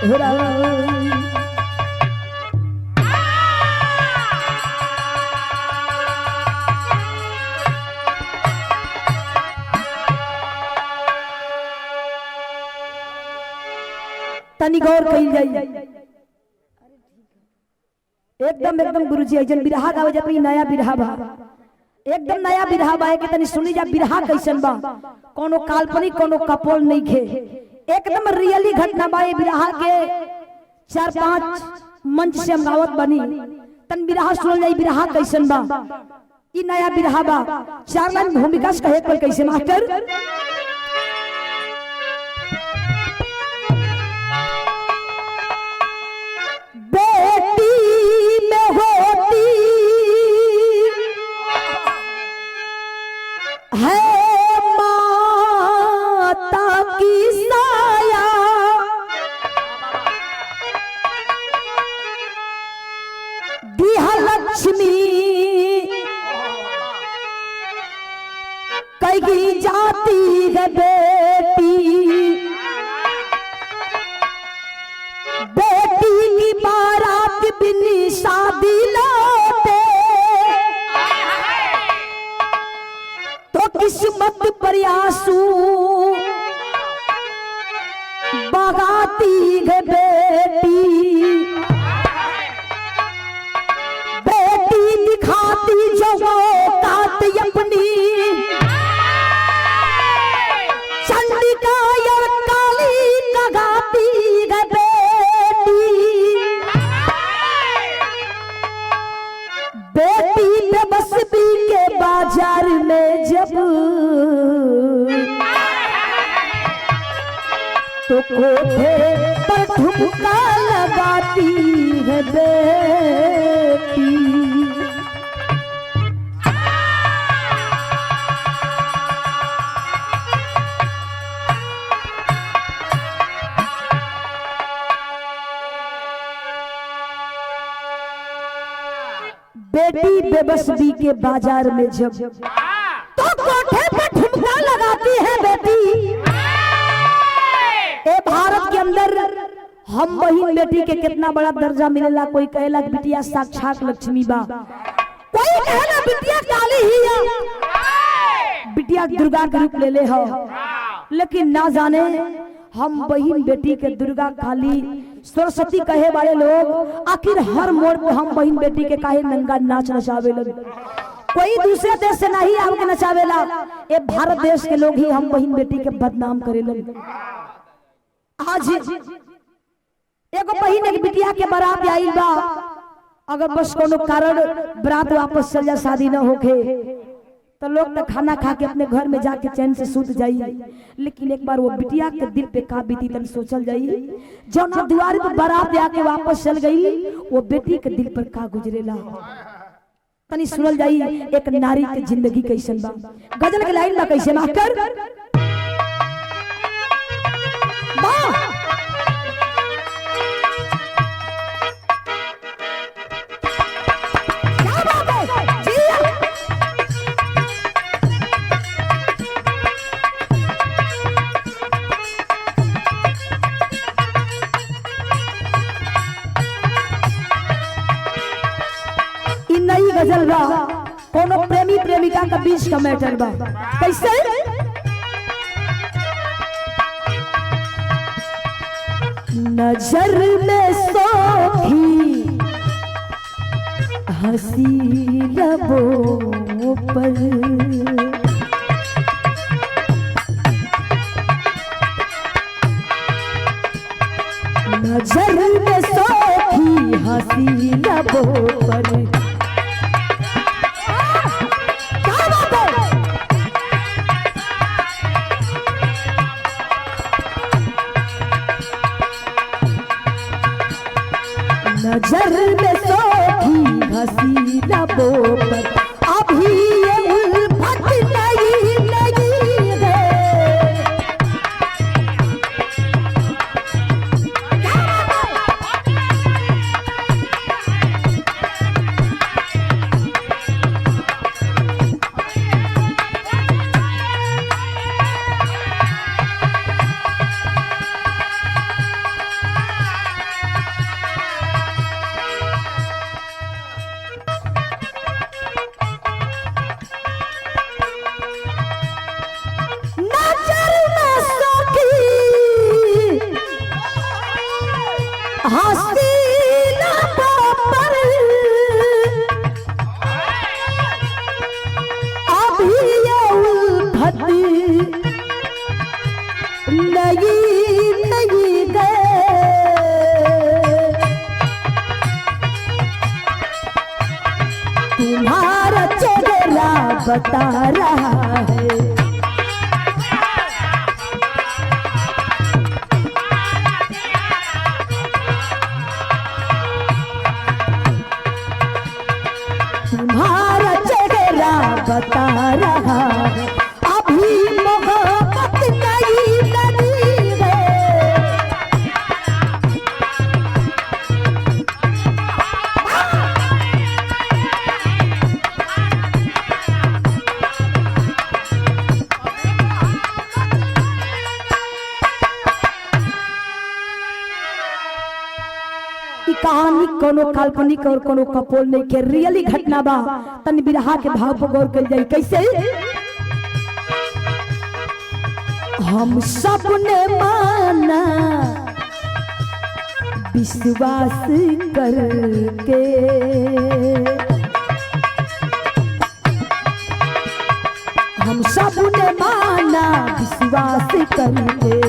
राम। तनी गौर कइल जाई एकदम एकदम गुरुजी ऐजन बिरहा गावे जात ई नया बिरहा बा, एकदम नया बिरहा बा के तनी सुनी जा बिरहा कैसन बा। कोनो काल्पनिक कोनो कपोल नहीं खे, एकदम रियली घटना बा। ये बिरहा के 4-5 मंच से हम गावत बनी, तन बिरहा सुनल जाई बिरहा कैसन बा। ई नया बिरहा बा, 4 लाइन भूमिका से कहे पर कैसे मास्टर। बेटी में होती है माता की साया, दिहा लक्ष्मी कही जाती है बेटी। बेटी की बारात बिन शादी लौटे तो किस्मत पर आंसू बगाती है बेटी। बेटी दिखाती जो औकात अपनी, चंडिका और काली कगाती है बेटी। बेटी बेबसबी के बाजार में जब तो कोठे पर ठुमका लगाती है बेटी। बेटी बेबसबी के बाजार में जब तो कोठे पर ठुमका लगाती है बेटी। ए भारत के अंदर हम बहिन बेटी के कितना बड़ा दर्जा मिलेला। कोई कहेला बिटिया साक्षात लक्ष्मी बा, कोई कहेला बिटिया काली ही है, बिटिया दुर्गा के रूप ले ले हो। लेकिन ना जाने हम बहिन बेटी के दुर्गा काली सरस्वती कहे वाले लोग आखिर हर मोड़ पे हम बहिन बेटी के काहे नंगा नाच नचावे लगे। कोई दूसरे देश से नहीं आव के नचावेला, ए भारत देश के लोग ही हम बहिन बेटी के बदनाम करे लगे। आज एगो बहिन एक बिटिया के बारात आइल बा, अगर बस कोनो कारण बारात वापस चल जा, शादी न होखे तो लोग तो खाना खा के अपने घर में जाके चैन से सूत जाई। लेकिन एक बार वो बिटिया के दिल पे का बीती तन सोचल जाई। जौना दुआरे पे बारात आके वापस चल गई वो बेटी के दिल पर का गुजरेला, तनी सुनल जाई एक नारी के जिंदगी कैसन बा। गजल के लाइन में कैसे मास्टर बा। क्या बात है जी। नई गजल बा, कोनो प्रेमी प्रेमिका का बीच का मैटर बा। कैसे नजर में सोखी हंसी लबों पर, नजर में सोखी हंसी लबों पर, क्या बात है। नजर में सोखी हंसी लबों पर, अभी ये उल्फत नई नई है। क्या बात है? नई नई गए। तुम्हारा चेहरा बता रहा है। तुम्हारा चेहरा बता रहा है, अभी मोहब्बत नई नई है। ई कहानी कोनो काल्पनिक और कोनो कपोल नहीं के रियली घटना बा। तन बिरहा के भाव पर गौर कल जाई कैसे। हम सब ने माना विश्वास करके, हम सब ने माना विश्वास करके,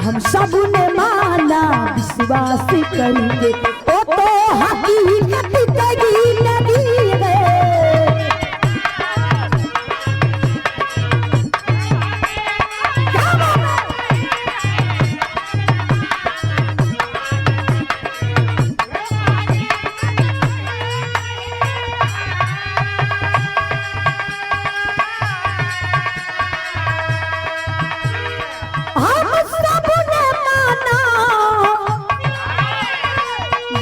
हम सब ने माना विश्वास करके, ओ तो हकीकत कहीं नहीं है। क्या बात है? हम सब ने माना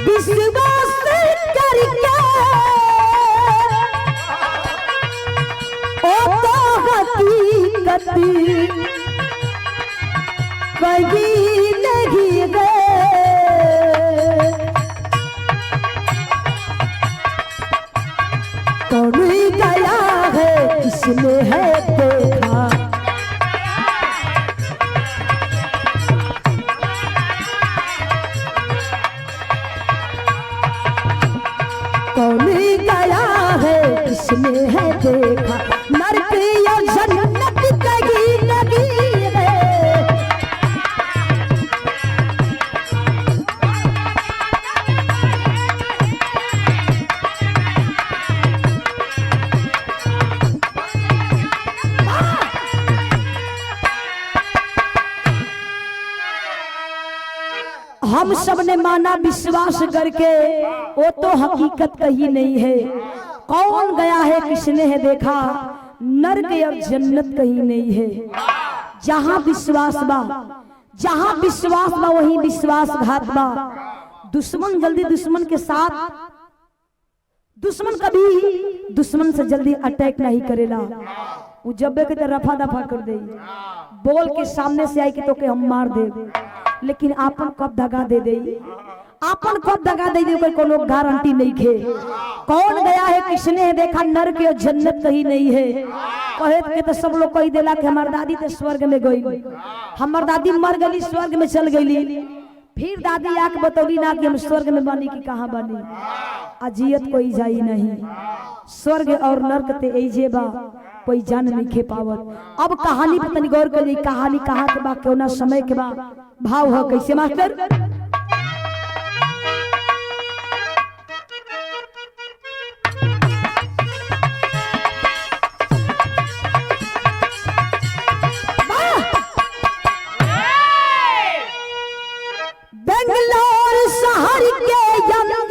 विश्वास करके, ओ तो हकीकत कहीं नहीं गए। कौन गया है किसने है देखा, कौन गया है किसने है देखा, नरक या जन्नत कहीं नहीं है। हम सब ने माना विश्वास करके, वो तो हकीकत कहीं नहीं है। कौन गया है किसने है देखा, नर्क और जन्नत कहीं नहीं है। जहाँ विश्वास बा, जहाँ विश्वास बा वही विश्वासघात बा। दुश्मन जल्दी दुश्मन के साथ, दुश्मन कभी दुश्मन से जल्दी अटैक नहीं करेला। वो जब के रफा दफा कर दे, बोल के सामने से आई कि तो के हम मार दे, लेकिन आपन कब दगा दे दे, आपन कब दगा दे दे, कोई कोनो गारंटी नहीं खे। कौन गया है किसने है देखा, नर्क और जन्नत कहीं नहीं है। कहे के तो सब लोग कही देला कि हमार दादी तो स्वर्ग में गई, हमार दादी मर गई स्वर्ग में चल गई। फिर दादी आके बतौली ना कि हम स्वर्ग में बनी कि कहाँ बनी। अजियत कोई जाई नहीं, स्वर्ग और नर्क ते ऐजे बा, कोई जान नहीं खे पावत। अब कहानी पर तनी गौर कर, कहानी कहाँ के बा, क्यों ना समय के बा, भाव है कैसे मास्टर। बेंगलोर शहर के अंदर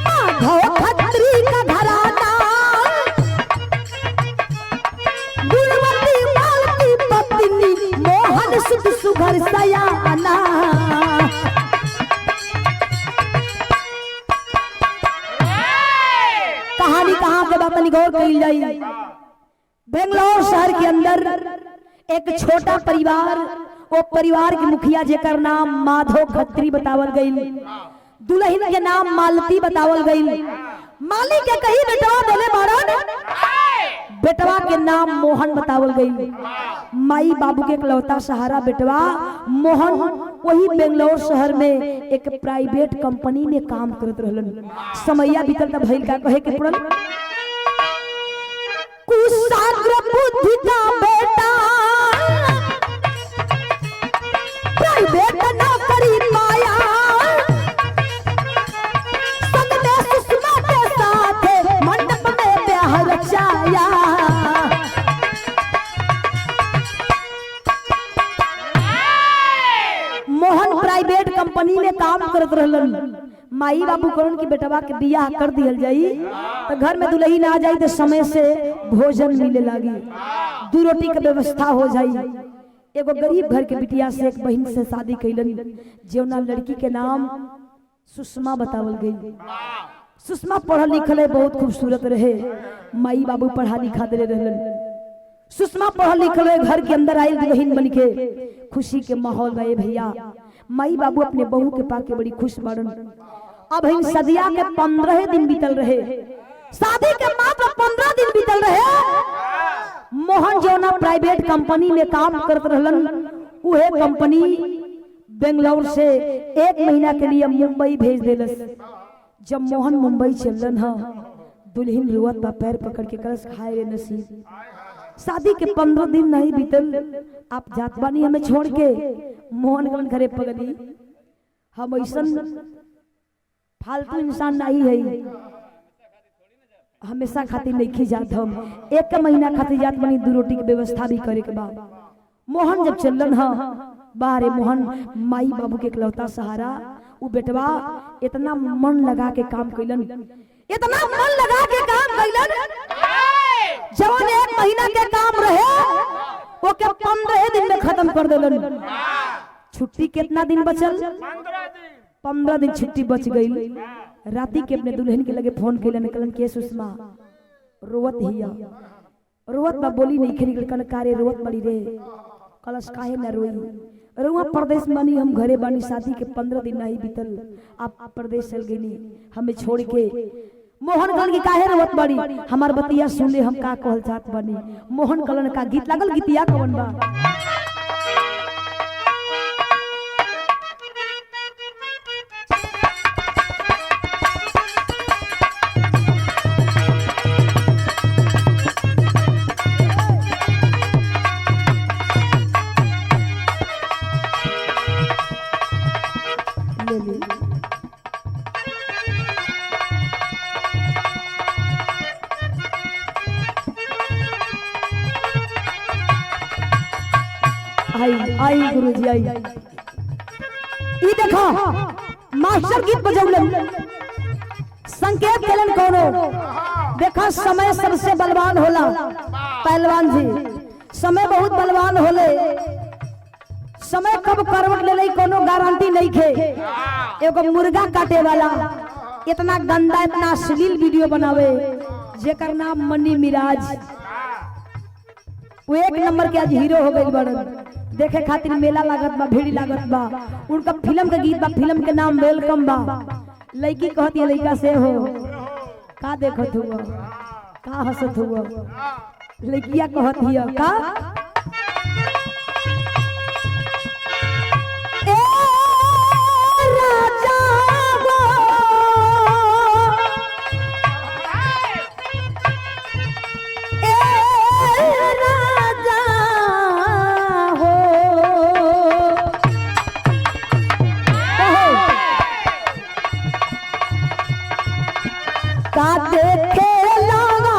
माधव खत्री का घराना, गुणवती मालती पत्नी मोहन सुख सुघर सयाना। कहानी कहाँ के बात गौर करी जाई। बेंगलोर शहर के अंदर एक छोटा परिवार, वो परिवार के मुखिया जेकर नाम माधव खत्री बतावल गई, दुल्हन के नाम मालती बतावल गई। माली के कही बेटवा बोले मारन, बेटवा के नाम मोहन बतावल गई। माई बाबू के इकलौता सहारा बेटवा मोहन वही बेंगलोर शहर में एक प्राइवेट कंपनी में काम करत रहलन। समैया बीतल त भइल का कहे के पड़ल, कुशाग्र बुद्धि का बेटा प्राइवेट नौकरी पाया, संग में सुषमा के साथ मंडप में ब्याह रचाया। मोहन प्राइवेट कंपनी में काम करत रहलन। माई बाबू करण की बेटवा के बियाह कर दिहल जाई तो घर में दुल्ही ना जाई तो समय से भोजन मिले लागी, दू रोटी के व्यवस्था हो जाई। एगो गरीब घर के बिटिया से एक बहन से शादी कैलन, जौना लड़की के नाम सुषमा बतावल गई। सुषमा पढ़ल लिखल है, बहुत खूबसूरत रहे, माई बाबू पढ़ा लिखा दे रहलन। सुषमा पढ़ल लिखल है, घर के अंदर आयल दुल्हन बन के खुशी के माहौल रहे भैया। माई बाबू अपने बहू के पाके बड़ी खुश बाड़न। अब इन सदिया के 15 दिन बीतल रहे, शादी के मात्र 15 दिन बीतल रहे। मोहन जौना प्राइवेट कंपनी में काम करत रहलन, उहे कंपनी बेंगलोर से 1 महीना के लिए मुंबई भेज देलस। जब मोहन मुंबई चलन ह, दुल्हन रुअत बा, पैर पकड़ के कलश खाए रे नसीब, शादी के 15 दिन नहीं बीतल, आप जात बानी हमें छोड़ के। मोहन कवन घरे पगली, हम ऐसन फालतू इंसान नहीं है, हमेशा खातिर नहीं जात, हम 1 महीना खातिर जात बनी, दू रोटी के व्यवस्था भी करे के बाद। मोहन जब चलन ह बाहरे, मोहन माई बाबू के इकलौता सहारा, उ बेटवा इतना मन लगा के काम कैलन, इतना मन लगा के काम कैलन, जवन 1 महीना के काम रहे ओके 15 दिन में खत्म कर देलन। छुट्टी कितना दिन बचल? 15 दिन छुट्टी बच गई। राती के अपने दुल्हन के लगे फोन कैलन, कहलन के सुषमा रोवत हिया, रोवत बा, बोली नहीं खेली, कहलन कारे रोवत बड़ी रे, कलश काहे न रोई, रुआ परदेश बानी, हम घरे बानी, शादी के 15 दिन नहीं बीतल, आप परदेश चल गईनी हमें छोड़ के। मोहन कलन की काहे रोवत बड़ी, हमार बतिया सुन ले, हम का कहल चाहत बानी। मोहन कलन का गीत लागल, गीतिया कवन बा? ले ली। आई आई गुरुजी आई। ई देखो मास्टर गीत बजौलन, संकेत देलन कोनो। देखो समय सबसे बलवान होला पहलवान जी, समय बहुत बलवान होले, समय कब करवट ले कोनो गारंटी नहीं खे। एगो मुर्गा काटे वाला इतना गंदा इतना अश्लील वीडियो बनावे, जेकर नाम मनी मिराज, वो 1 नंबर के आज हीरो हो गई बड़न। देखे खातिर मेला लागत बा, भीड़ लागत बा। उनका फिल्म के गीत बा, फिल्म के नाम welcome बा। लड़की कहती है लड़का से हो का देखत हुआ, का हंसत हुआ, लड़किया कहत हिय का ए राजा गो, ए राजा हो, कहो का देखे लगा,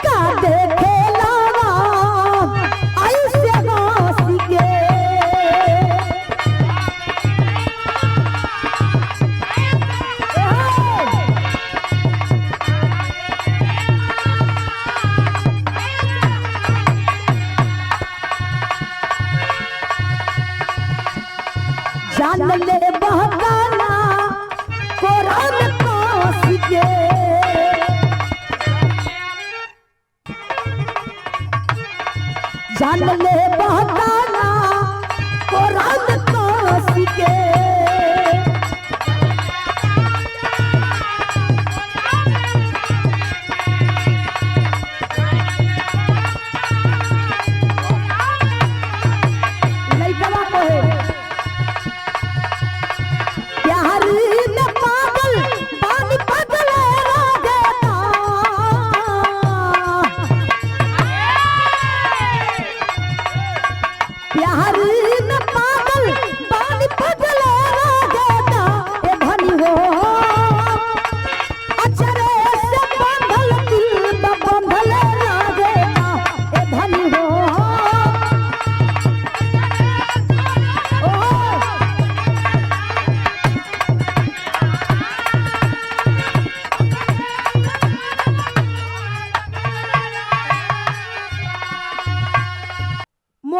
का देखे लगा ऐसे हंसी के। जान ले बहकाना कोरान पास के, जान ले बहकाना कोरान पास के।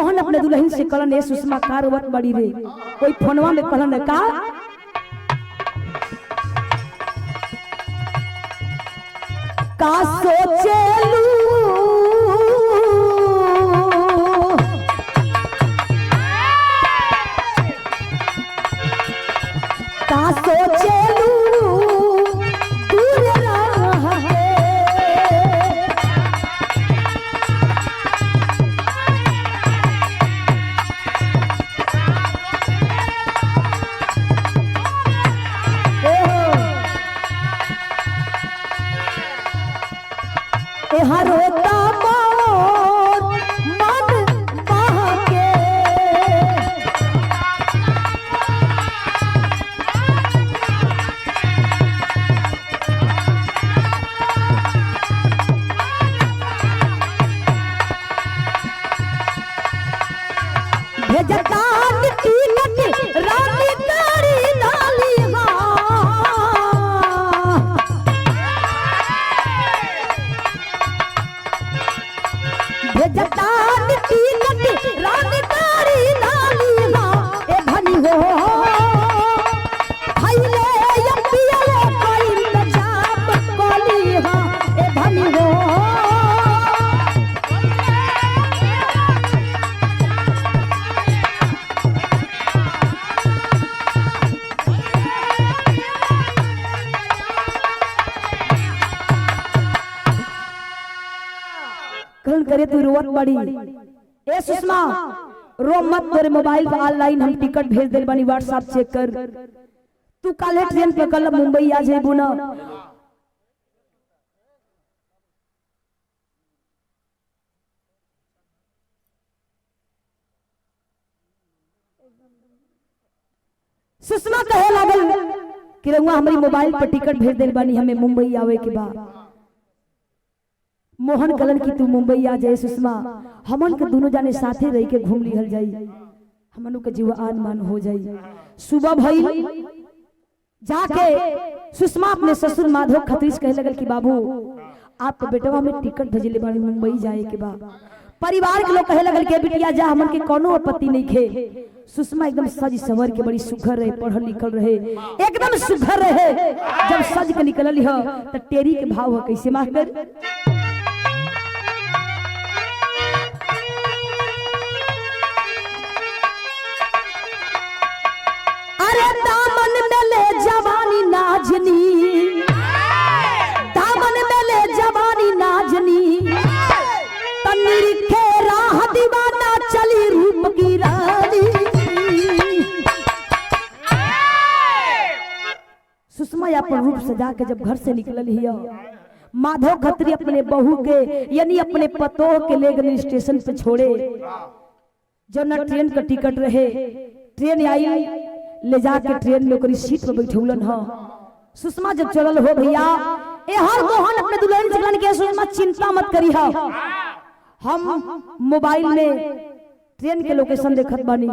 मोहन अपने दुल्हन से कहलन, ए सुषमा का रोवत बड़ी रे? कोई फोनवा में कहलन का, का सोचेलू का सोचेलू दूर रह के। ए हो। एहा रोता मोर मन बहके। भेजतान टिकट रानी करी डाली हाँ। भेजतान टिकट रानी करी डाली हाँ। ए धनी हो खैले या पियले कोई इंतजाम कोली हाँ। ए धनी हो करण करे तू रोवत पड़ी। ए सुषमा रो मत, तोरे मोबाइल पर ऑनलाइन हम टिकट भेज देल बानी, व्हाट्सएप चेक कर। तू काले ट्रेन पे कल मुंबई आ जेबू ना। सुषमा कहे लागल कि रउआ हमारी मोबाइल पर टिकट भेज देल बानी, हमें मुंबई आवे के बा। मोहन कलन की तू मुंबई आ जाए सुषमा, हमन के दोनों जाने साथे रह के घूम लिहल जाई, हमन के जीवा आन मान हो जाई। सुबह भई जाके सुषमा अपने ससुर माधव खत्री से कहे लगल कि बाबू आपके बेटवा में टिकट भेजले बानी मुंबई जाए के बा। परिवार के लोग कहे लगल के बिटिया जा, हमन के कोनो आपत्ति नहीं खे। सुषमा एकदम सज सवर के बड़ी सुघर रहे, पढ़ल लिखल रहे, एकदम सुघर रहे। जब सज के निकलल ह त टेरी के भाव ह कैसे मास्टर? अरे दामन में ले जवानी नाजनी, दामन में ले जवानी नाजनी, तन्नीर के राह दीवाना चली रूप की रानी। सुषमा अपन रूप सजा के जब घर से निकलल हिया, माधव खत्री अपने बहू के यानी अपने पतोह के ले गए स्टेशन पे छोड़े। जब न ट्रेन का टिकट रहे, ट्रेन आई ले जाके ट्रेन में ओकरी सीट पर बैठौलन ह। सुषमा जब चलल हो भैया, ए हर मोहन अपने दुल्हन से कहलन के सुषमा चिंता मत करी हा, हम मोबाइल में ट्रेन के लोकेशन देखत बानी,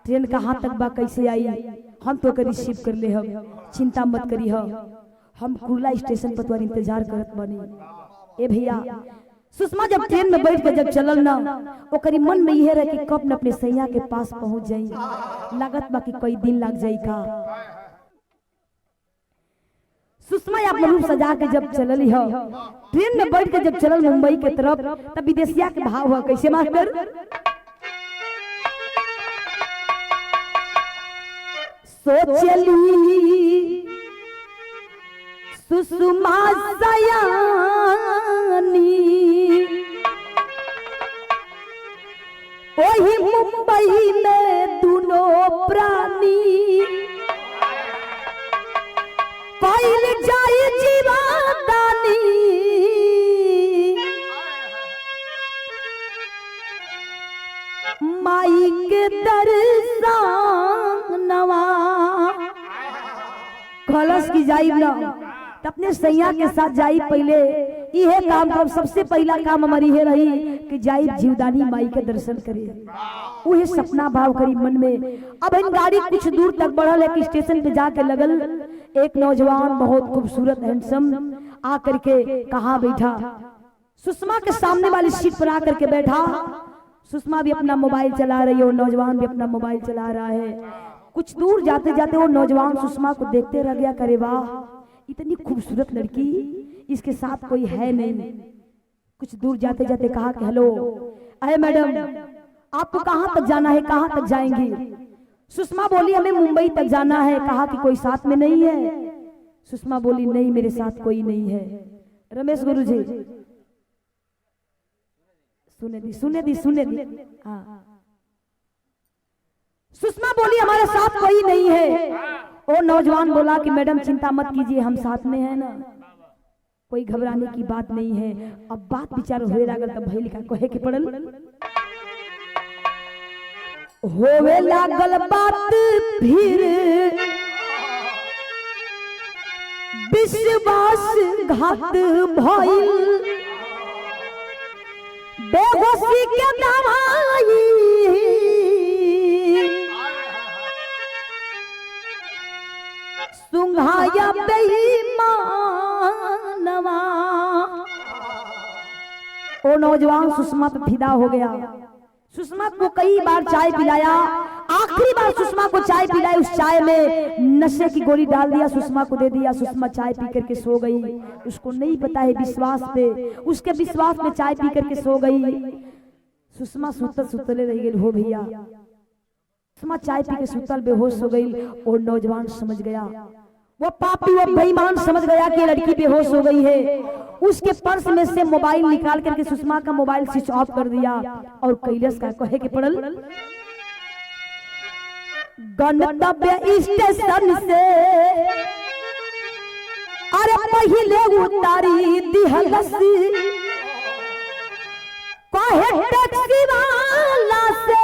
ट्रेन कहाँ तक बा कैसे आई, हम तो के रिसीव कर ले हम, चिंता मत करी हा, हम कुर्ला स्टेशन पर तुम्हारी इंतजार करत बानी। ए भैया सुषमा जब ट्रेन में बैठ के जब चलल ना, ओकरी मन में यह रहे कि कब न अपने सैया के पास पहुंच जाई, लागत बा कि कई दिन लाग जाई का। सुषमा अपना रूप सजा के जब चलल ह, ट्रेन में बैठ के जब चलल मुंबई के तरफ, तब विदेशिया के भाव ह कैसे मास्टर? सोचली सुषमा सयानी, ओही मुंबई में दुनो प्राणी पाइल जाई जीवादानी। माई के दर्शनवा कलश की जाई ना त अपने सैया के साथ जाई, पहले इहे काम करब, सबसे पहला काम हमारी इहे रही कि जाई जीवदानी माई के दर्शन करे, उहे सपना भाव करी मन में। अब इन गाड़ी कुछ दूर तक बढ़ल है कि स्टेशन पे जाके लगल एक नौजवान बहुत खूबसूरत हैंडसम आ करके कहाँ बैठा, सुषमा के सामने वाली सीट पर आकर के बैठा। सुषमा भी अपना मोबाइल चला रही है और नौजवान भी अपना मोबाइल चला रहा है। कुछ दूर जाते जाते वो नौजवान सुषमा को देखते रह गया, करे वाह इतनी खूबसूरत लड़की, इसके साथ कोई है नहीं। कुछ दूर जाते जाते कहा कि हेलो, अरे मैडम आपको कहाँ तक जाना है, कहाँ तक जाएंगी? सुषमा बोली हमें मुंबई तक जाना है। कहा कि कोई साथ में नहीं है? सुषमा बोली नहीं मेरे साथ कोई नहीं है। रमेश गुरु जी सुने दी सुने दी सुने दी। हाँ, सुषमा बोली हमारे साथ कोई नहीं है। वो नौजवान बोला कि मैडम चिंता मत कीजिए, हम साथ में हैं ना, कोई घबराने की बात नहीं है। अब बात विचार होए लागल तब भइल का कहे के पड़ल, होवे लागल बात फिर विश्वास घात भइल, बेहोशी के दवाई सुंघाया बेईमानवा। ओ नौजवान सुषमा पे फिदा हो गया। सुषमा को कई बार चाय पिलाया, आखिरी बार सुषमा को चाय पिलाई, उस चाय में नशे की गोली डाल दिया, सुषमा को दे दिया। सुषमा चाय पी करके सो गई। उसको नहीं पता है विश्वास पे, उसके विश्वास में चाय पी करके सो गई। सुषमा सुतल सुतले रह गई। हो भैया, सुषमा चाय पी के सुतल बेहोश हो गई और नौजवान समझ गया, वो पापी वो बेईमान समझ गया कि लड़की बेहोश हो गई है। उसके पर्स में से मोबाइल निकाल करके सुषमा का मोबाइल स्विच ऑफ कर दिया और कैलाश का कहे के पड़ल, गंतव्य स्टेशन से अरे पहले उतारी दिहलस, कहे टैक्सी वाला से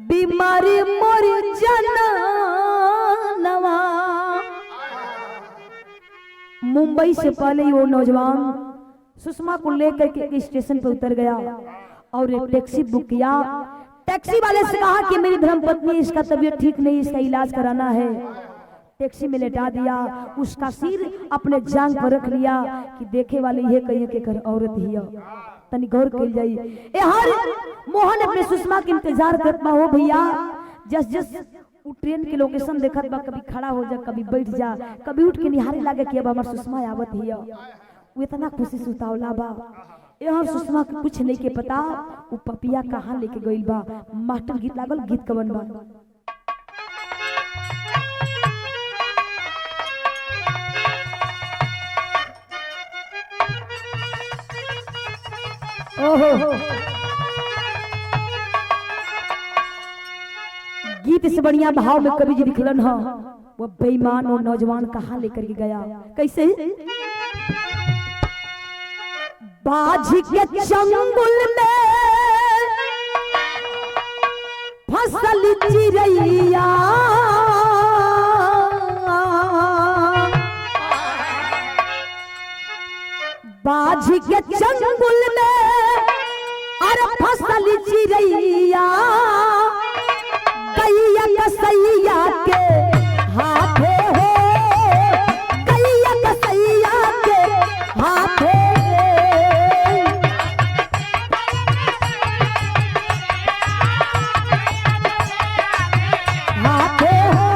बीमारी मोर जननवा। मुंबई से पहले ही वो नौजवान सुषमा को लेकर के स्टेशन पर उतर गया और एक टैक्सी बुक किया। टैक्सी वाले से कहा कि मेरी धर्मपत्नी, इसका तबीयत ठीक नहीं, इसका इलाज कराना है। टैक्सी में लेटा दिया, उसका सिर अपने जांग पर रख लिया कि देखे वाले ये कहिए के कर औरत ही है, तनी गौर कइल जाई। ए हर मोहन अपने सुषमा के इंतजार करत बा। हो भैया, जस जस उ ट्रेन के लोकेशन देखत बा, कभी खड़ा हो जा, कभी बैठ जा, कभी उठ के निहारे लागे कि अब हमार सुषमा आवत ही। उ इतना खुशी से उतावला बा। यहाँ सुषमा के कुछ नहीं के पता उ पपिया कहाँ लेके गइल बा। मास्टर गीत लागल, गीत कवन बा? ओहो, गीत से बढ़िया भाव में कवि जी लिखलन ह, वो बेईमान वो नौजवान कहाँ लेकर के गया, कैसे बाजी के चंगुल में फसल चिरैया, बाजी के चंगुल में अरे फसल चिरैया, गैया कसैया के हाथे हो, गैया कसैया के हाथे। हाथे हो।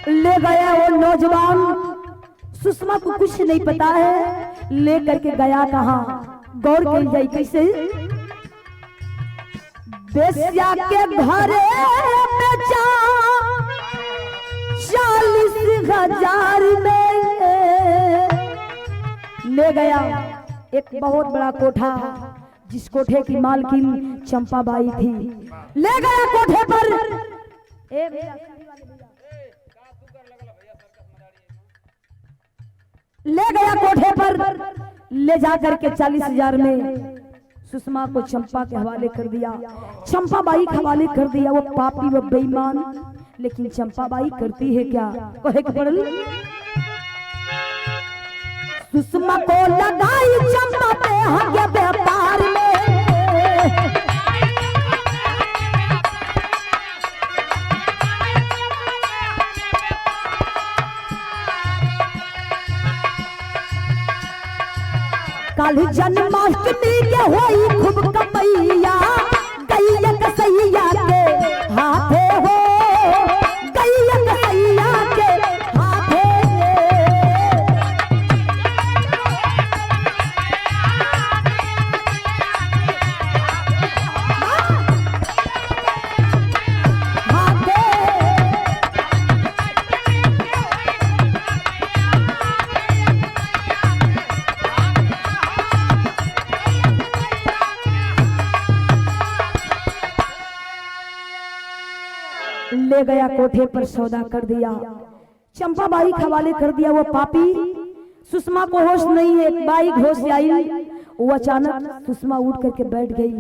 ले गया वो नौजवान, सुषमा को कुछ नहीं पता है, ले करके गया कहाँ, गौर करी जाई कैसे। बेस्या के घरे बेचा 40,000 में ले गया। एक बहुत बड़ा कोठा, जिस कोठे की मालकिन चंपाबाई थी, ले गया कोठे पर। ए भैया, ले गया कोठे पर, ले जा करके 40,000 में सुषमा को चंपा के हवाले कर दिया, चंपा बाई के हवाले कर दिया। वो पापी वो बेईमान लेकिन चंपाबाई करती है क्या, कहे के पड़ल सुषमा को लगाई चंपा पे हगे व्यापार में। कल जन्माष्टमी के होई खूब कमैया, गैया कसैया के हाथे हो, गैया कसैया के हाथे। हाथे ले गया कोठे पर, सौदा कर दिया, चंपा बाई हवाले कर दिया। वो पापी सुषमा को होश नहीं है, एक बाई होश आई, वो अचानक सुषमा उठ करके बैठ गई।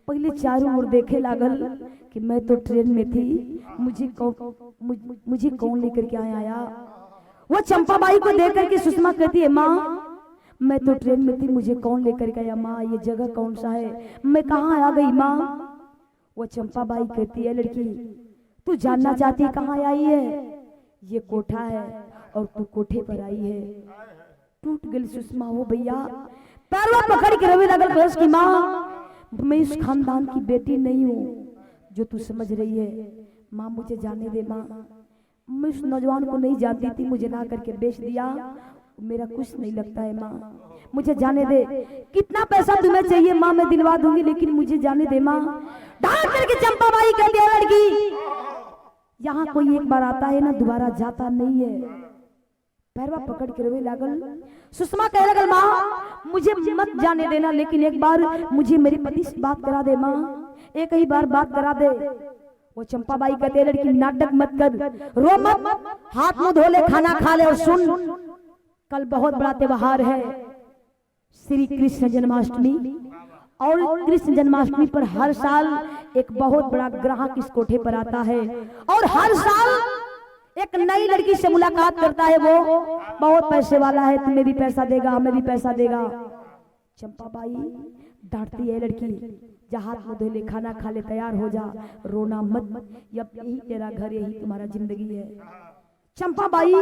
पहले चारों ओर देखे लागल कि मैं तो ट्रेन में थी, मुझे कौन लेकर के आया आया। वो चंपा बाई को देख करके सुषमा कहती है, माँ मैं तो ट्रेन में थी, मुझे कौन लेकर के आया, माँ ये जगह कौन सा है, मैं कहाँ आ गई माँ। वो चंपा बाई कहती है, लड़की तू जानना चाहती है कहाँ आई है, ये कोठा है और तू कोठे पर आई है। टूट गई सुषमा, हो भैया पैरवा पकड़ के रवि लगल कहस की माँ मैं इस खानदान की बेटी नहीं हूँ जो तू समझ रही है, माँ मुझे जाने दे माँ, मैं उस नौजवान को नहीं जानती थी, मुझे ला करके बेच दिया, मेरा कुछ नहीं लगता है माँ, मुझे जाने दे, कितना पैसा तुम्हें चाहिए माँ मैं दिलवा दूंगी, लेकिन मुझे जाने दे माँ। डांट करके चंपा बाई कह दिया, लड़की यहाँ कोई एक बार आता है ना दोबारा जाता नहीं है। पैरवा पकड़ के रोवे लागल। सुषमा कहे लगल, माँ मुझे मत जाने देना, लेकिन एक बार मुझे मेरे पति से बात करा दे माँ, एक ही बार बात करा दे। वो चंपा बाई कहते हैं, लड़की नाटक मत कर, रो मत, हाथ मुंह धो ले, खाना खा ले और सुन, कल बहुत बड़ा त्योहार है श्री कृष्ण जन्माष्टमी, और कृष्ण जन्माष्टमी पर हर साल एक बहुत बड़ा ग्राहक इस कोठे पर आता है और हर साल एक नई लड़की से मुलाकात करता है। वो बहुत पैसे वाला है, तुम्हें भी पैसा देगा, हमें भी पैसा देगा। चंपा बाई डांटती है, लड़की जा हाथ मुंह धो ले, खाना खा ले, तैयार हो जा, रोना मत, अब यही तेरा घर, यही तुम्हारा जिंदगी है। चंपा बाई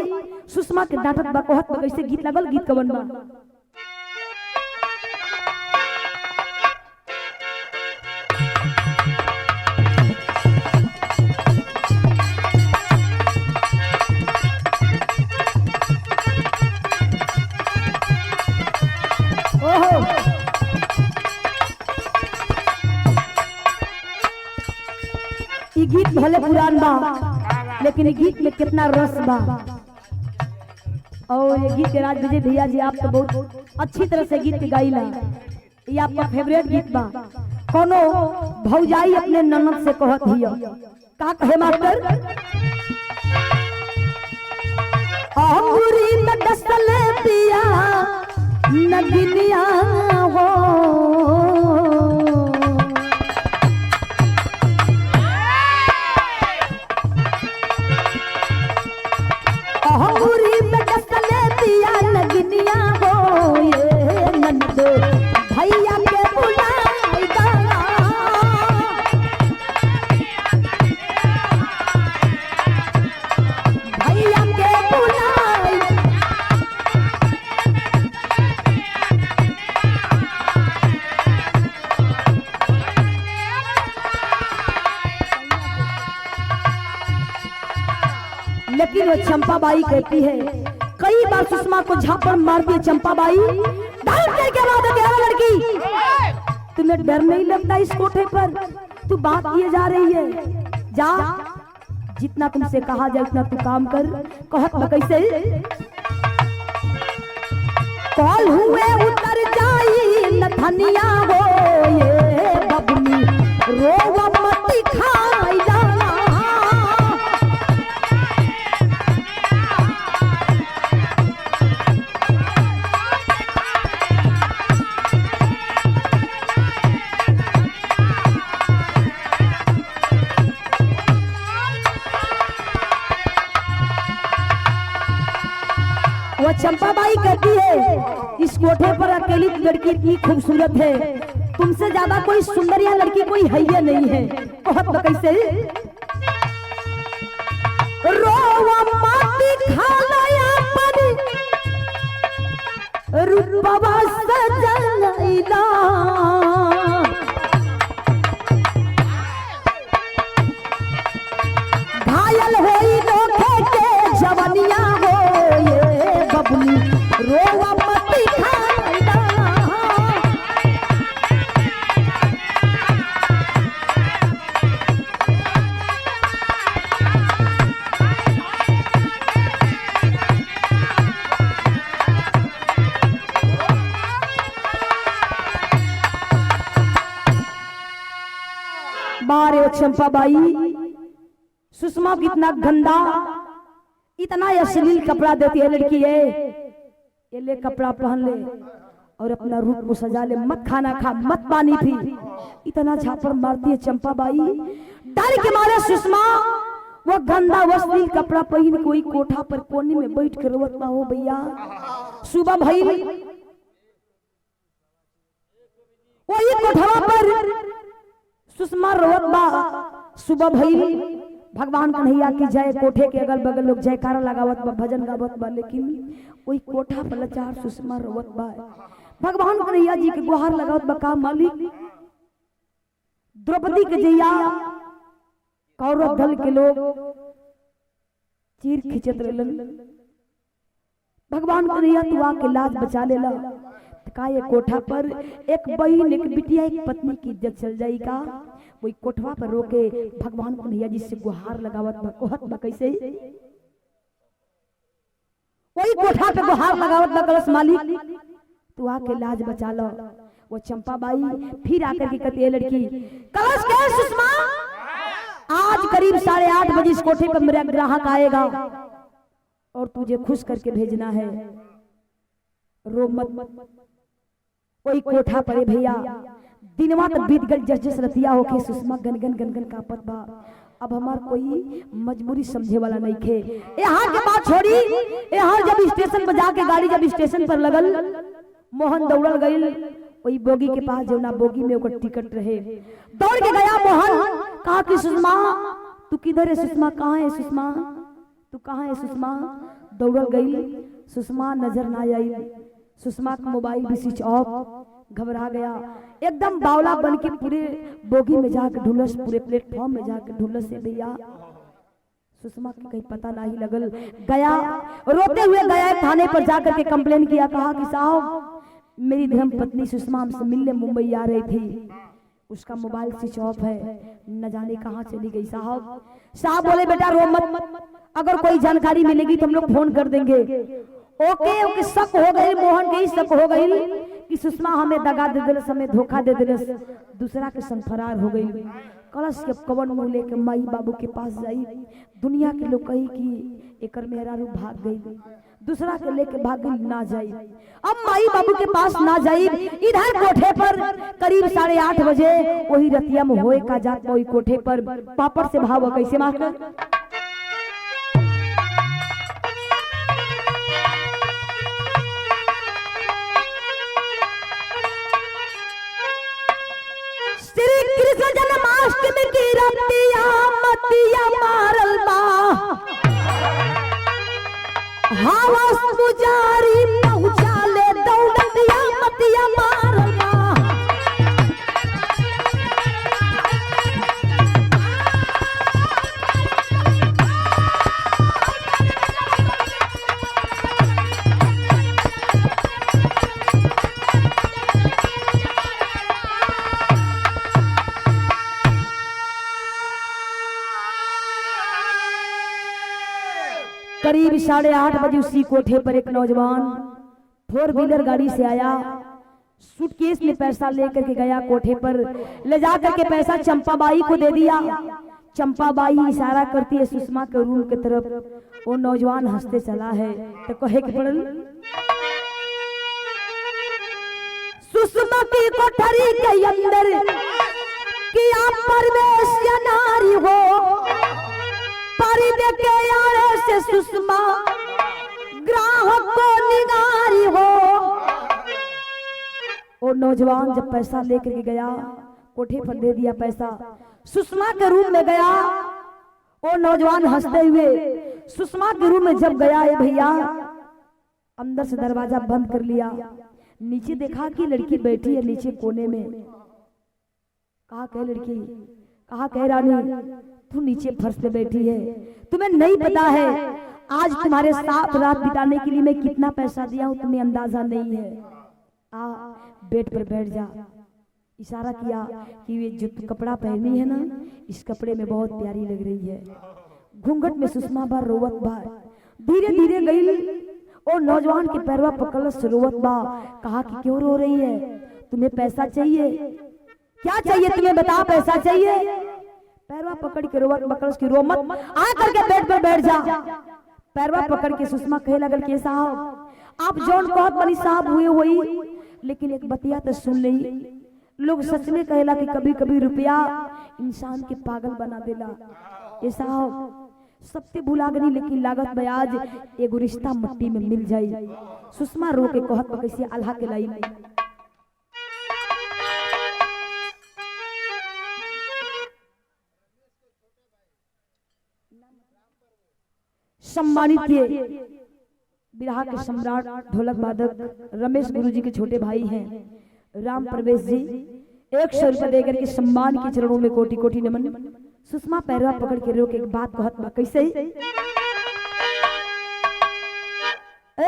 सुषमा के डांटत बा, कहत बा, कैसे गीत लगल, गीत कवन बा। ओहो ई गीत भले पुरान बा, लेकिन ई गीत में कितना रस बा। और ये गीत के राज विजय भैया जी आप तो बहुत अच्छी तरह से गीत के गाइला, ये आपका फेवरेट गीत बा। कोनो भौजाई अपने ननद से कहत हिय, का कहे मास्टर, अंगूरी में डसले पिया नगिनिया हो, अंगूरी में डसले पिया नगिनिया हो, ये नंद भैया के बुलाई दा। भैया के बुलाई, लेकिन वो चंपा बाई कहती है, कई बार सुषमा को झापड़ मार दिए चंपा बाई, डांट करके बाद लड़की तुम्हें डर नहीं लगता इस कोठे पर, तू बात किए जा रही है, जा जितना तुमसे कहा जाए उतना तू काम कर। कहत बा कैसे, कॉल हुए उतर जाई नथनिया हो, ये बबनी रोवा मत खाई जा। वो चंपाबाई कहती है, इस कोठे पर अकेली लड़की इतनी खूबसूरत है, तुमसे ज्यादा कोई सुंदर या लड़की कोई है ही नहीं है। बहुत तो कैसे रोवा माटी खालया पर रूपवा सजलैला, घायल होई लोखे के जवनिया हो ये बबुनी, रोवा मती खाइला। बारे चंपा बाई, सुषमा कितना गंदा, इतना अश्लील कपड़ा देती है लड़की, ये ले कपड़ा पहन ले और अपना रूप को सजा ले, मत खाना खा, मत पानी पी, इतना झापड़ मारती है चंपा बाई। डर के मारे सुषमा वो गंदा अश्लील कपड़ा पहन कोई कोठा पर कोने में बैठ कर रोवत बा हो भैया। सुबह भई वही कोठवा पर सुषमा रोवत बा। सुबह भई, भगवान कन्हैया की जय, कोठे के अगल बगल लोग जयकारा लगावत बा, भजन गावत बा, लेकिन वही कोठा पर लाचार सुषमा रोवत बा। भगवान कन्हैया जी के गुहार लगावत बा, का मालिक द्रौपदी के जैया कौरव दल के लोग चीर खिंचत रहलन, भगवान कन्हैया तू आके लाज बचा लेला। का ये कोठा पर एक बहन, एक बिटिया, एक पत्नी की इज्जत चल जाई का? वही कोठवा पर रोके भगवान कन्हैया जी से गुहार लगावत बा, कहत बा कैसे? वही कोठा पे गुहार लगावत बा, कलश मालिक तू आके लाज बचा लो। वो चंपा बाई फिर आकर के कहती है, लड़की कलश के सुषमा, आज करीब 8:30 बजे इस कोठे पर मेरा ग्राहक आएगा और तुझे खुश करके भेजना है, रो मत। वही कोठा परे भैया दिनवा तो बीत गल, जस जस रतिया होके सुषमा गनगन गनगन कापत बा। अब हमार कोई मजबूरी समझे वाला नहीं खे। यहाँ के बात छोड़ी, यहाँ जब स्टेशन पर जाके गाड़ी जब स्टेशन पर लगल, मोहन दौड़ल गइल वही बोगी के पास, जौना बोगी में ओकर टिकट रहे। दौड़ के गया मोहन, कहा कि सुषमा तू किधर है, सुषमा कहाँ है, सुषमा तू कहाँ है, सुषमा। दौड़ल गई, सुषमा नजर ना आई, सुषमा का मोबाइल भी स्विच ऑफ। घबरा गया एकदम, बावला बन के पूरे बोगी में जाकर ढूंढस, पूरे प्लेटफॉर्म में जाकर ढूंढस से भैया सुषमा के कहीं पता नहीं लगल। गया रोते हुए गया थाने पर जाकर के कंप्लेन किया, कहा कि साहब मेरी धर्म पत्नी सुषमा हमसे मिलने मुंबई आ रही थी, उसका मोबाइल स्विच ऑफ है, न जाने कहाँ चली गई। साहब साहब बोले बेटा रो मत, अगर कोई जानकारी मिलेगी तो हम लोग फोन कर देंगे। ओके ओके, शक हो गई मोहन के ही शक हो गई कि सुषमा हमें दगा दे दिलस, हमें धोखा दे दिलस, दूसरा के संग फरार हो गई। कलश के कवन मुँह लेके माई बाबू के पास जाई, दुनिया के लोग कही कि एकर मेहरारू भाग गई, दूसरा के लेके भाग गई, ना जाई। अब माई बाबू के पास ना जाई। इधर कोठे पर करीब 8:30 बजे वही रतिया में होए का जात वही कोठे पर पापड़ से भाव कैसे मास्टर? श्री कृष्ण जन्माष्टमी की रतिया मतिया मारल बा, हवस पुजारी पहुँचा ले दौलतिया मतिया मारल बा। करीब 8:30 बजे उसी कोठे पर एक नौजवान 4 व्हीलर गाड़ी से आया, सूटकेस में पैसा लेकर के गया कोठे पर, ले जा करके पैसा चंपाबाई को दे दिया। चंपाबाई इशारा करती है सुषमा के रूम की तरफ, वो नौजवान हंसते चला है तो कहे के पड़ल, सुषमा की कोठरी के अंदर कि आप परवेश या नारी हो, पर्दे के आड़े से सुषमा ग्राहक को निगारी हो। और नौजवान जब पैसा लेकर के गया, कोठे पर दे दिया पैसा, सुषमा के रूम में गया। और नौजवान हंसते हुए सुषमा के रूम में जब गया, ये भैया अंदर से दरवाजा बंद कर लिया। नीचे देखा कि लड़की बैठी है नीचे कोने में। कहा कह लड़की, कहा कह रानी, तू नीचे फर्श पे बैठी है, तुम्हें नहीं पता है आज तुम्हारे साथ रात बिताने के लिए मैं कितना पैसा दिया हूं, तुम्हें अंदाजा नहीं है। आ बेड पर बैठ जा। इशारा किया कि ये जो तू कपड़ा पहनी है ना, इस कपड़े में बहुत प्यारी लग रही है। घूंघट में सुषमा बार रोवत बा, धीरे धीरे गई और नौजवान के पैरवा पकड़ रोवत बा। कहा कि क्यों रो रही है, तुम्हें पैसा चाहिए? क्या चाहिए तुम्हें बता, पैसा चाहिए? पैरवा पकड़ के रोवत पकड़ की रो मत, आ करके बेड पर बैठ जा। पैरवा पकड़ के सुषमा कहे लगल के साहब आप जौन कहत बनी साहब हुए वही, लेकिन एक बतिया तो सुन ली। लोग सच में कहेला कि कभी कभी रुपया इंसान के पागल बना देला। ये साहब सबते भुला गनी, लेकिन लागत बयाज एगो रिश्ता मट्टी में मिल जाई। सुषमा रो के कहत बा कैसे अल्लाह के लाई। सम्मानित किए बिरहा के सम्राट ढोलक वादक रमेश गुरुजी के छोटे भाई हैं राम प्रवेश जी, 100 रुपए देकर के सम्मान के चरणों में कोटि कोटि नमन। सुषमा पैरवा पकड़ के रोक एक बात कहत बा कैसे,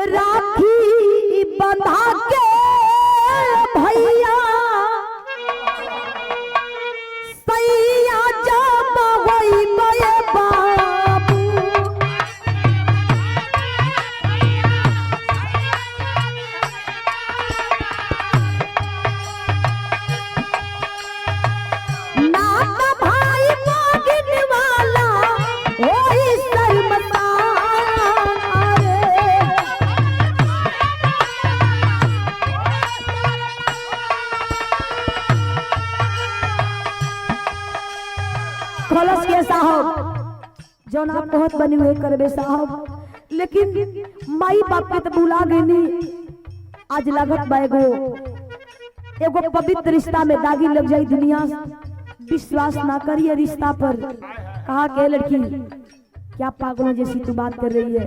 राखी बंधा के भैया सैया जब होई बे बाबू, नात भाई मांगन वाला होई शर्मसार रे। खलस के साहब जौन आप बहुत बनी हुए करबे साहब, लेकिन माई बाप के तो भुला गई। आज लागत बा एगो एगो पवित्र रिश्ता में दागी लग जाई, दुनिया विश्वास ना करिए रिश्ता पर। कहा के लड़की क्या पागलों जैसी तू बात कर रही है।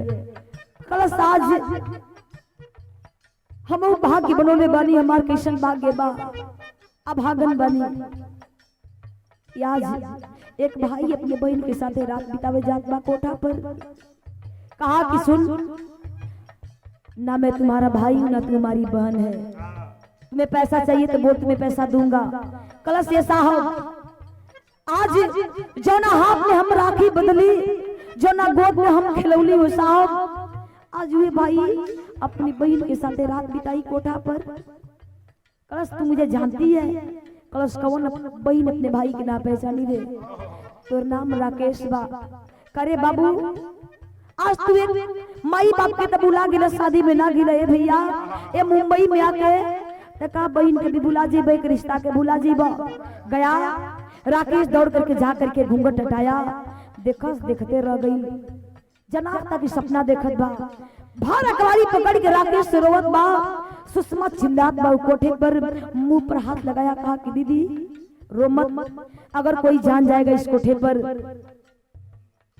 कलस आज हम भाग्य बनोले बानी, हमार कैसन भाग्य बा, अभागन बानी। आज एक भाई अपने बहन के साथ रात बितावे जात बा कोठा पर। कहा कि सुन ना, मैं तुम्हारा भाई हूं ना तुम्हारी बहन है, तुम्हें पैसा चाहिए तो बोल, तुम्हें पैसा दूंगा। कलश ये साहब आज जो ना हाथ में हम राखी बदली, जो ना गोद में हम खिलौली हो साहब, आज हुए भाई अपनी बहन के साथ रात बिताई कोठा पर। कलश तू मुझे जानती है? कलश कौन बहन अपने भाई के ना पहचानी रे, तोर नाम राकेश बा। करे बाबू आज तू एक माई बाप के तो बुला गिला, शादी में ना गिला। ए भैया ए मुंबई में आके त का बहन के भी भुला जेब, एक रिश्ता के भुला जेब। गया राकेश दौड़ करके जा करके घूंघट हटाया, देखस देखते रह गई। जनाब तक सपना देखत बा, भार अकवारी पकड़ के राकेश से रोवत बा। सुषमा चिल्लात बा कोठे पर, मुंह पर हाथ लगाया, कहा कि दीदी रो मत, अगर कोई जान जाएगा इस कोठे पर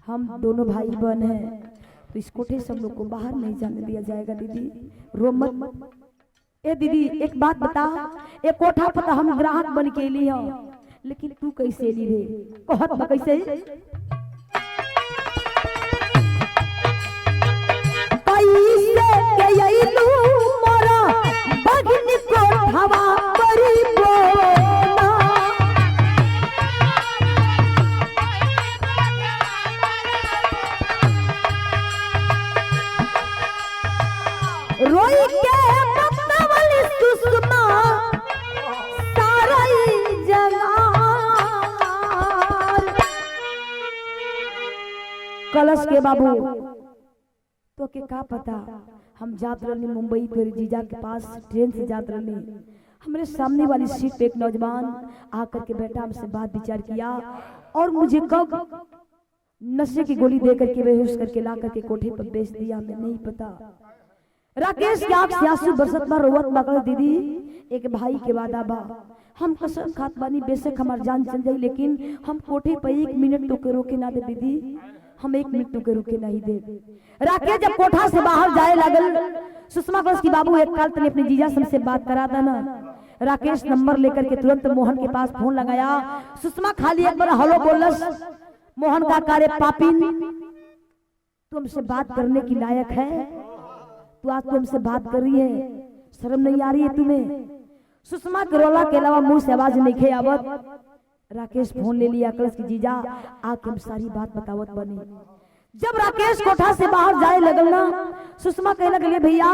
हम दोनों भाई बहन हैं, तो इस कोठे से हम लोग को बाहर नहीं जाने दिया जाएगा। दीदी रो मत। ए दीदी एक बात बता, ए कोठा पर हम ग्राहक बन के ली हो, लेकिन तू कैसे ली रे? कहत बा कैसे, कैसे के अइलू मोरा बहिन कोठवा परी बोला, रोई के बतवल सुषमा सारा जगार। कलश के बाबू तो के का पता, हम जात रहनी मुंबई फिर जीजा के पास ट्रेन से जात रहनी, हमारे सामने वाली सीट पे एक नौजवान आकर के बैठा, हमसे बात विचार किया और मुझे कब नशे की गोली दे करके बेहोश करके ला करके कोठे पर बेच दिया, हमें नहीं पता। राकेश के आंख से आंसू बरसत बा, रोवत बा, कहले दीदी एक भाई के वादा बा, हम कसम खात बानी बेशक हमार जान चल जाई लेकिन हम कोठे पे 1 मिनट तो के रोके ना दे दीदी, हम 1 मिनट तो के रोके नहीं दे। राकेश जब कोठा से बाहर जाए लागल, सुषमा कहलस की बाबू एक काल तने अपने जीजा से बात करा देना। राकेश नंबर लेकर के तुरंत मोहन के पास फोन लगाया। सुषमा खाली एक बार हेलो बोलस, मोहन का कार्य पापिन तुमसे बात करने की लायक है, तू आज तुमसे बात कर रही है, शर्म नहीं आ रही है तुम्हें? सुषमा के रोला के अलावा मुंह से आवाज नहीं खे आवत। राकेश फोन ले लिया, कलस की जीजा आके हम सारी बात बतावत बनी। जब राकेश कोठा से बाहर जाए लगल ना, सुषमा कहे लगल भैया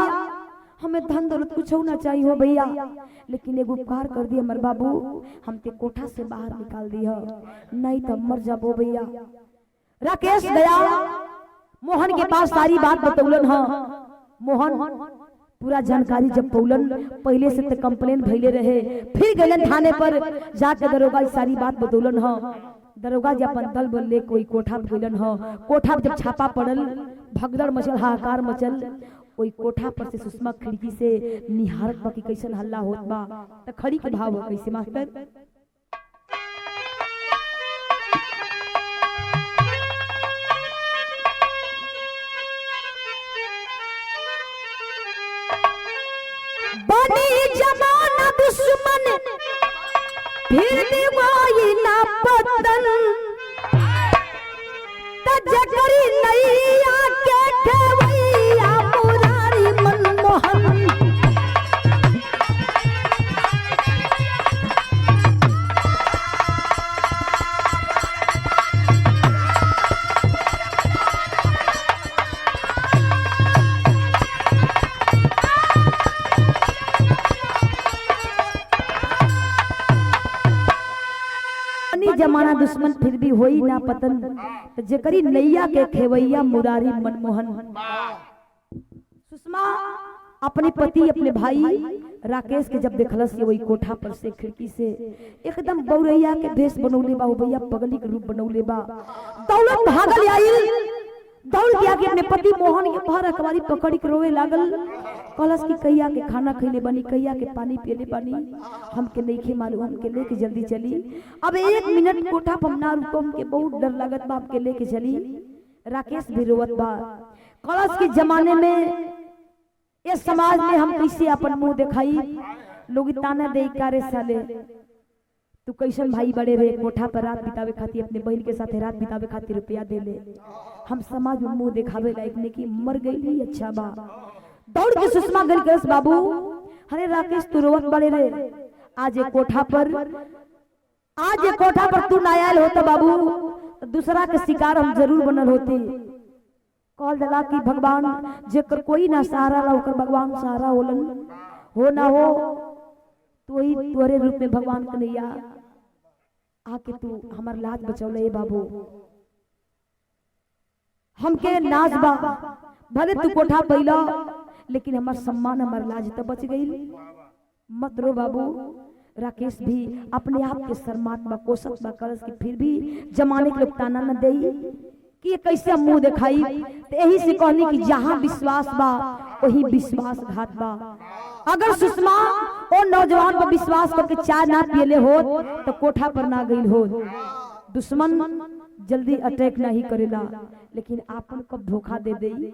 हमें धन दौलत कुछ ना चाहिए हो भैया, लेकिन एगो उपकार कर दिया हमर बाबू, हमके कोठा से बाहर निकाल दिया, नहीं तो मर जाबो भैया। राकेश गया मोहन के पास, सारी बात बतौलन। हाँ मोहन पूरा जानकारी जब पौलन, पहले से तो कंप्लेन भइले रहे, फिर गलन थाने पर जाके दरोगा सारी बात बतौलन। हाँ दरोगा जी अपन दल बल ले कोई कोठा पर गइलन। हाँ कोठा पर जब छापा पड़ल, भगदड़ मचल, हाहाकार मचल। ओई कोठा पर से सुषमा खिड़की से निहारत बा कि कैसन हल्ला होत बा, त खड़ी के भाव हो कैसे मास्टर? बनी जमाना दुश्मन फिर भी वही ना पतन, त जकरी नैया के खेवैया मुरारी मनमोहन। जमाना दुश्मन फिर भी होई ना पतन, त जकरी नैया के खेवैया मुरारी मनमोहन। सुषमा अपने पति अपने भाई राकेश के जब देखलस वही कोठा पर से खिड़की से एकदम बौरैया के भेष बनौले बा, भैया पगली के रूप बनौले बा, दौलत भागल आइल, दौड़ के आके अपने पति मोहन के भर अकबारी पकड़ के रोवे लागल। कहलस कि कैया के खाना खैले बनी, कैया के पानी पियले बनी, हमके नहीं मालूम, हमके लेके जल्दी चली। अब 1 मिनट कोठा पर ना रुको, हमके बहुत डर लागत बा, हमके लेके चली। राकेश भी रोवत बा, कहलस कि जमाने में ये समाज में हम कैसे अपन मुंह दिखाई, लोग ताना दे कारे साले तू कैसन भाई बड़े रे, कोठा पर रात बितावे खातिर अपने बहन के साथ रात बितावे खातिर रुपया दे ले, हम समाज में मुंह दिखावे लायक नहीं कि मर गई ही अच्छा बा। दौड़ के सुषमा गल करस बाबू, अरे राकेश तू रोवत बड़े रे, आज एक कोठा पर, आज एक कोठा पर तू ना आयल होता बाबू, दूसरा के शिकार हम जरूर बनल होती। कहल दला कि भगवान जेकर कोई ना सहारा ला ओकर भगवान सहारा होलन, हो ना हो तो ही तोरे रूप में भगवान कन्हैया आके तू हमार लाज बचौले बाबू, हमके नाज बा, भले तू कोठा पैला लेकिन हमार सम्मान हमार लाज तो बच गई, मत रो बाबू। राकेश भी अपने आप के शर्मात बा, कोसत बा, करस कि फिर भी जमाने के लोग ताना न देई कि ये कैसे मुंह दिखाई। तो यही से कहनी कि जहाँ विश्वास बा वही विश्वासघात बा। अगर सुषमा और नौजवान पर विश्वास करके चाय ना पियले होत तो कोठा पर ना गई होत। दुश्मन जल्दी अटैक नहीं करेला, लेकिन आपन कब धोखा दे देई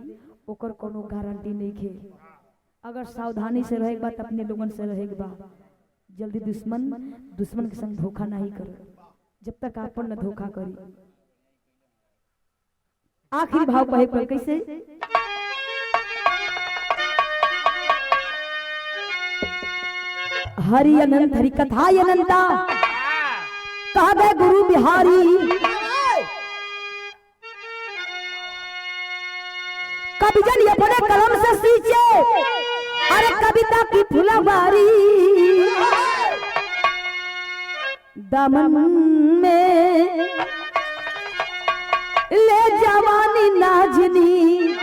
ओकर कोनो गारंटी नहीं खे। अगर सावधानी से रहे बा अपने लोगन से रहे बा, जल्दी दुश्मन दुश्मन के संग धोखा नहीं करे जब तक आपन न धोखा करी। आखिरी भाव कहे पर कैसे? हरि अनंत हरि कथा अनंता कह गए गुरु बिहारी, कवि जन अपने कलम से सींचे अरे कविता की फुलवारी, दमन में ले जवानी नाजनी,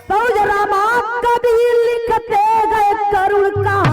सौजरा मां कभी लिखते गए करुण का।